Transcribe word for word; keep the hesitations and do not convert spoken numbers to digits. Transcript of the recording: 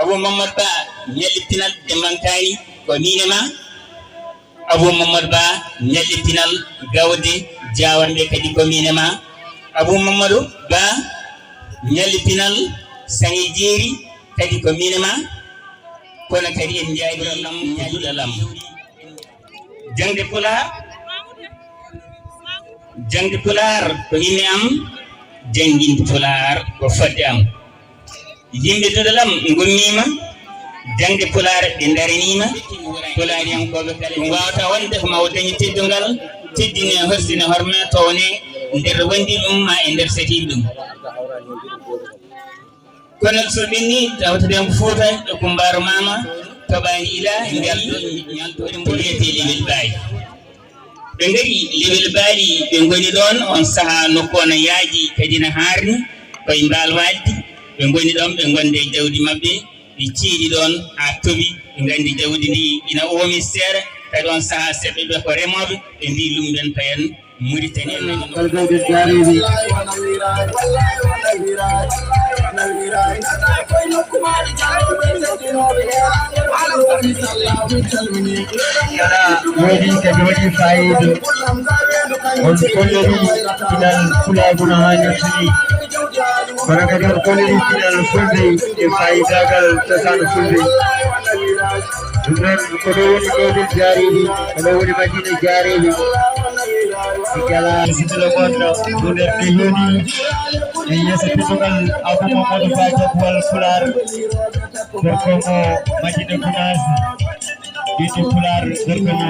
Abou Mamadou Ba, ñalli pinal Dembankaani, ko miin e ma. Abou Mamadou Ba, ñalli pinal Gawde Jaawanɓe, kadi ko miin e ma. Abou Mamadou Ba, ñalli pinal Saŋe Jeeri, kadi ko miin e ma. Kono kadi en njaari ɗam, ñalli ɗam. Jaŋde Pulaar, jaŋde Pulaar ko ine am, jannginde Pulaar ko fodde am. Yimɓe duɗal am ngummiima, jaŋde Pulaar ɓe daraniima. Pulaariyankooɓe kala, ɗum waawata wonde ko ma o dañi teddungal, teddine, horsine, horme, towne nder wonde ɗum ma e nder setiiɓe ɗum. Kono so ɓenni, tawtoɗen ko Fuuta, e Kumbaaru Maama, toɓaani ila, njalto, njalto, ɗum ko wiyetee Lewel Baali. Ɓe ngari Lewel Baali, ɓe ngoni ɗoon, oon sahaa nokku o na yaaji, kadi na haarni, koye Mbaal Waajdi, ɓe ngoni ɗoon, ɓe ngonde e jawdi maɓɓe, ɓe ceeɗi ɗoon haa towi, ɓe nganndi jawdi ndi ina oomi seeɗa, kadi oon sahaa seɓɓe ɓe ko remooɓe, ɓe mbii lumben payen. Mauritanie en nani ɗum. Kalgawɓe jaareeɓe. Voilà, woodi kadi waɗi faayiida. On kolliri pinal Pulaagu no haanirta ni. Kono kadi on kolliri pinal Fulɓe e faayiidaagal cosaan Fulɓe. Ɗum noon, ko ɗo woni Gawdel jaareeɓe, ko ɗo woni Madina jaareeɓe. Gala sitilo gonɗo, ɗum nder ɗe yoni e yeeso teddungal Abou Mamadou Ba Jabuwal Pulaar, gorko mo Madina Gunaas, ɓiɗɗo Pulaar, gorko mo